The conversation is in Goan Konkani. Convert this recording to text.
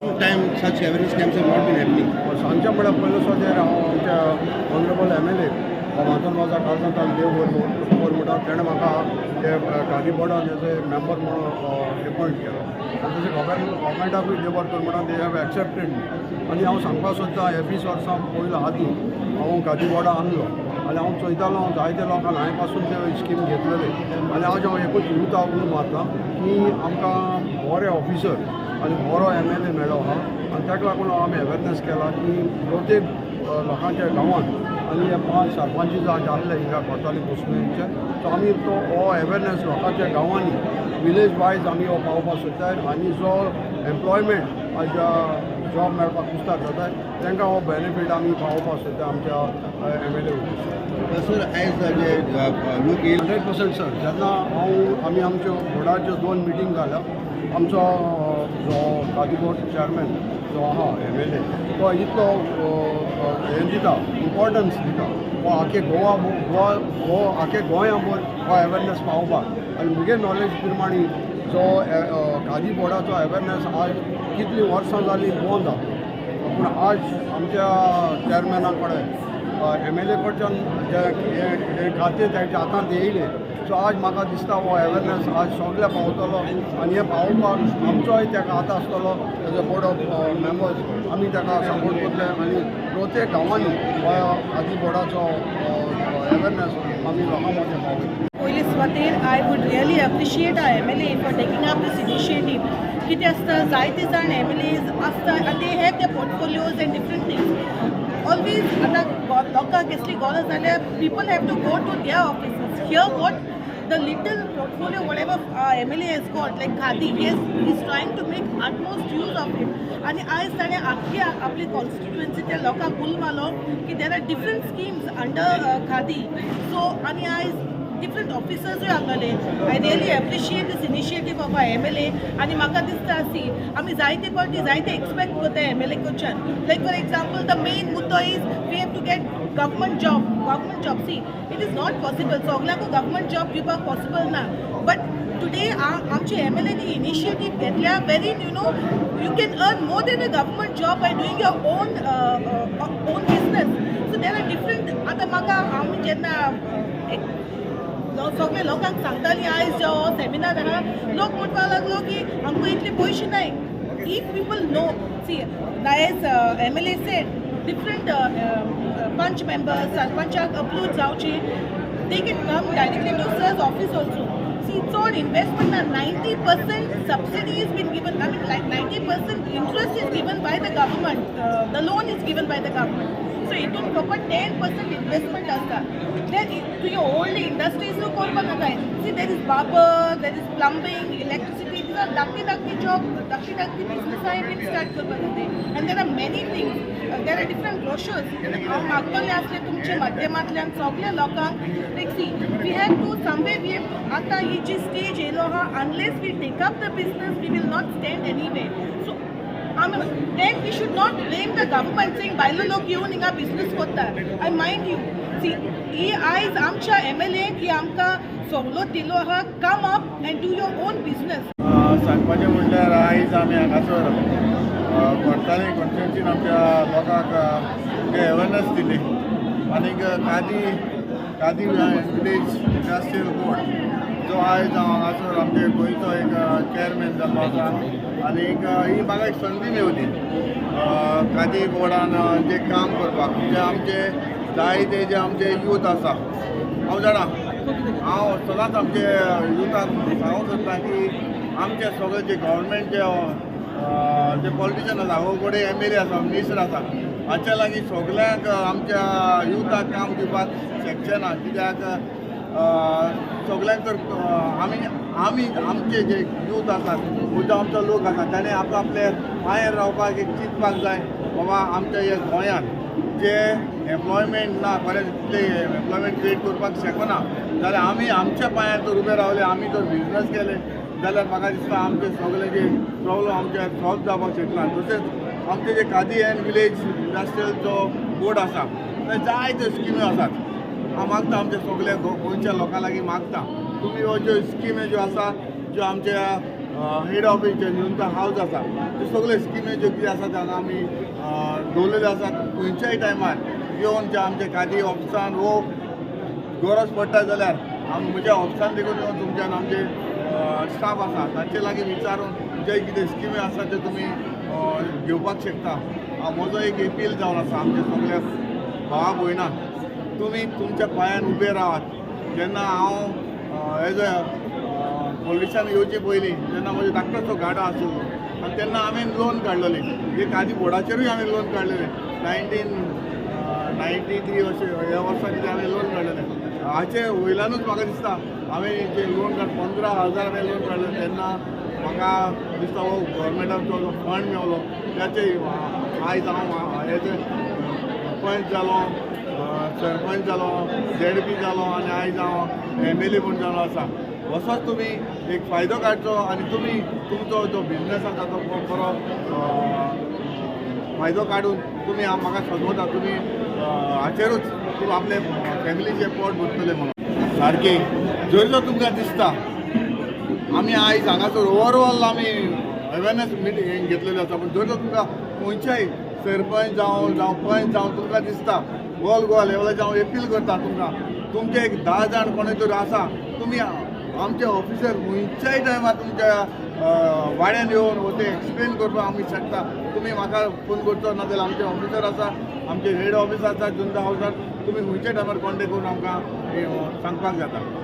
Time such awareness camps have not been happening. सांगचें म्हळ्यार पयलो सुद्दां हांव आमच्या ऑनरेबल MLA Anton वाजा काळजांत देव बरें म्हणटा, तेणें म्हाका ते खादी बोर्डान एज ए मेंबर म्हणून एपॉयंट केलो आनी तशें गव्हर्मेंटाकूय देव बरें कर म्हणटा, they have accepted मी. आनी हांव सांगपाक सोदतां, हे 20 वर्सां पयलो आदीं हांव खादी बोर्डान आणलो आनी हांव चोयतालो जायते लोकांक हांवें पासून ते स्कीम घेतलेले. आनी आज हांव एकूच युथाक उलो मारता की आमकां बरे ऑफिसर आनी बरो MLA मेळ्ळो आहा आनी ताका लागून आमी अवेरनेस केला की प्रत्येक लोकांच्या गांवांत आनी हे 5 सरपंच जे आसले हिंगा कोताली कोसमेचे, सो आमी तो हो अवेरनेस लोकांच्या गांवांनी विलेज वायज आमी हो पावोवपाक सोदताय आनी जो एम्प्लॉयमेंट आज जॉब मेळपाक कुस्तार जाता तांकां हो बेनिफीट आमी पावोवपाक सोदता आमच्या MLA. Sir, as लोक 100% सर. जेन्ना हांव आमी आमच्यो बोर्डाच्यो 2 मिटींग जाल्या, आमचो जो खादी बोर्ड चॅरमॅन जो आहा MLA तो इतलो हें दिता, इम्पॉर्टन्स दिता हो आखे गोवा गोवा हो आखे गोंया भर हो अवेरनेस पावोवपाक. आनी मुगे नॉलेज प्रमाणे जो खादी बोर्डाचो अवेरनेस आज कितलीं वर्सां जालीं बंद आहा, पूण आज आमच्या चॅरमॅना कडेन MLA कडच्यान जे खातें ताच्या हातांत येयलें, सो आज म्हाका दिसता हो अवेरनेस आज सगळ्या पावतलो आनी हें पावोवपाक आमचोय ताका हात आसतलो. As a board of members आमी ताका सपोर्ट करतले आनी प्रत्येक गांवांनी हो खादी बोर्डाचो अवेरनेस आमी लोकां मदीं पावयतले. पयले सुवातेर I would really appreciate our MLA for taking up this initiative. कितें आसता, जायते जाण MLAs आसता आनी they have their portfolios and different things. Always आतां लोकांक कसली गरज जाल्यार people have to go to their offices. Here what the little portfolio whatever MLA has got, like khadi, he is trying to make utmost use of it. आनी आयज ताणें आख्खी आपली कॉन्स्टिट्युएन्सीच्या लोकांक उलो मारलो की there are different schemes under khadi. So आनी आयज डिफरंट ऑफिसर्सूय आसलेले. I really appreciate this initiative of our MLA. आनी म्हाका दिसता सी आमी जायते फावटी जायते एक्सपेक्ट करता MLA कडच्यान. Like for example the main मुद्दो is we have to get government job. Government job, see it is not possible, सगल्यांकूय government job दिवपाक पॉसिबल ना. बट टुडे आमचे MLA नी इनिशिएटीव घेतल्या very you know you can earn more than a government job by doing your own own business. So there are different. आतां म्हाका आमी जेन्ना सगळे लोकांक सांगताली आयज जो सेमिनार आहा, लोक म्हणपाक लागलो की आमकां इतले पयशे नाय. If people know, see as MLA said, different panch members सरपंचाक अप्रोच जावचे, they can come directly to sir's office also. See चड इन्वेस्टमेंट ना, 90% subsidy is been given, I mean like 90% interest is given by the government, the loan is given by the government. So हितून फकत 10% इन्वेस्टमेंट आसता. देन तुजे व्हडले इंडस्ट्रीजूय करपाक नाका. See there is barber, there is plumbing, electricity, these are धाकटी धाकटी जॉब, धाकटी धाकटी बिजनसाय बीन स्टार्ट करपाक जाता. And there are many things, there are different brochures. हांव मागतलें आसलें तुमच्या माध्यमांतल्यान सगल्या लोकांक, like see we have to someway we have to आतां ही जी स्टेज येयलो आहा, unless we take up the business we will not stand anyway. So आमी then we should not blame the government saying भायलो लोक येवन हिंगा बिजनस करता. I mind you सी ही आयज आमच्या MLA ही आमकां सवलत दिलो आहा, come up and do your own business. सांगपाचें म्हणल्यार आयज आमी हांगासर कोर्ताली कॉन्स्टिट्युएन्सीन आमच्या लोकांक अवेरनेस दिली आनीक खादी विलेज इंडस्ट्रियल बोर्ड जो आयज हांव हांगासर आमचे गोंयचो एक चेअरमॅन जाल्लो आसा आनीक ही म्हाका एक संदी मेवली खादी बोर्डान जें काम करपाक, जे आमचे जायते जे आमचे यूथ आसा. हांव जाणा, हांव सदांच आमचे युथाक सांगूंक सोदता की आमचे सगळे जे गव्हर्मेंट जे पॉलिटिशन आसा, हो कडेन MLA आसा, मिनिस्टर आसा, हाच्या लागीं सगल्यांक आमच्या युथाक काम दिवपाक शकचें ना. कित्याक सगल्यांक तर आमी आमी आमचे जे यूथ आसात, जो आमचो लोक आसा, ताणें आप आपले पांयार रावपाक एक चिंतपाक जाय, बाबा आमच्या ह्या गोंयांत जे एम्प्लॉयमेंट ना, खरें तितलें एम्प्लॉयमेंट क्रिएट करपाक शकना जाल्यार आमी आमच्या पांयार जर उबे रावले, आमी जर बिजनस केले जाल्यार म्हाका दिसता आमचे सगळे जे प्रॉब्लम आमचे सॉल्व जावपाक शकना. तशेंच आमचे जे खादी एंड विलेज इंडस्ट्रियल जो बोर्ड आसा, थंय जायत्यो स्किमी आसात. हांव मागता आमच्या सगल्या गोंयच्या लोकां लागीं मागता, तुमी ह्यो ज्यो स्किमी ज्यो आसा, ज्यो आमच्या हेड ऑफीस जुंता हावज आसा त्यो सगळ्यो स्किमी ज्यो कितें आसा हांगा आमी दवरलेल्यो आसात. खंयच्याय टायमार येवन जे आमच्या खादी ऑफिसान वो गरज पडटा जाल्यार आमी म्हज्या ऑफिसान देखून येवन तुमच्यान आमचे स्टाफ आसा तांचे लागीं विचारून जे कितें स्किमी आसा त्यो तुमी घेवपाक शकता. म्हजो एक अपील जावन आसा आमच्या सगळ्या भावा भयणांक, तुमी तुमच्या पांयान उबे रावात. जेन्ना हांव एज अ पॉलिटिशन येवचे पयलीं जेन्ना म्हजो धाकटोसो गाडो आसलो आनी तेन्ना हांवें लोन काडलेली, एक खादी बोर्डाचेरूय हांवें लोन काडलेलें 1993 अशें ह्या वर्सा कितें हांवें लोन काडलेलें. हाचे वयल्यानूच म्हाका दिसता हांवें जें लोन काड 15,000 हांवें लोन काडलें तेन्ना म्हाका दिसता हो गव्हर्मेंटाचो जो फंड मेवलो ताचे आयज हांव एज ए पंच जालो, सरपंच जालो, झेडपी जालो आनी आयज हांव एम एल ए म्हूण जालो आसा. असोच तुमी एक फायदो काडचो आनी तुमी तुमचो जो बिजनस आसा तो बरो फायदो काडून तुमी म्हाका सजवता, तुमी हाचेरूच तुमी आपले फॅमिलीचें पोट भरतले म्हणून. सारकें जर जर तुमकां दिसता आमी आयज हांगासर ओवरऑल आमी अवेरनस मिटींग घेतलेली आसा, पूण जर जर तुमकां खंयच्याय सरपंच जावं जावं पंच जावं तुमकां दिसता ऑल गोवा लेवलाचेर हांव अपील करता तुमकां, तुमचे एक 10 जाण कोणूय तरी आसा तुमी आमचे ऑफिसर खंयच्याय टायमार तुमच्या वाड्यान येवन वो ते एक्सप्लेन करपाक आमी शकता. तुमी म्हाका फोन करचो ना जाल्यार आमचे ऑफिसर आसा, आमचे हेड ऑफिस आसा जुंता हावजार, तुमी खंयच्या टायमार कॉन्टेक्ट करून आमकां सांगपाक जाता.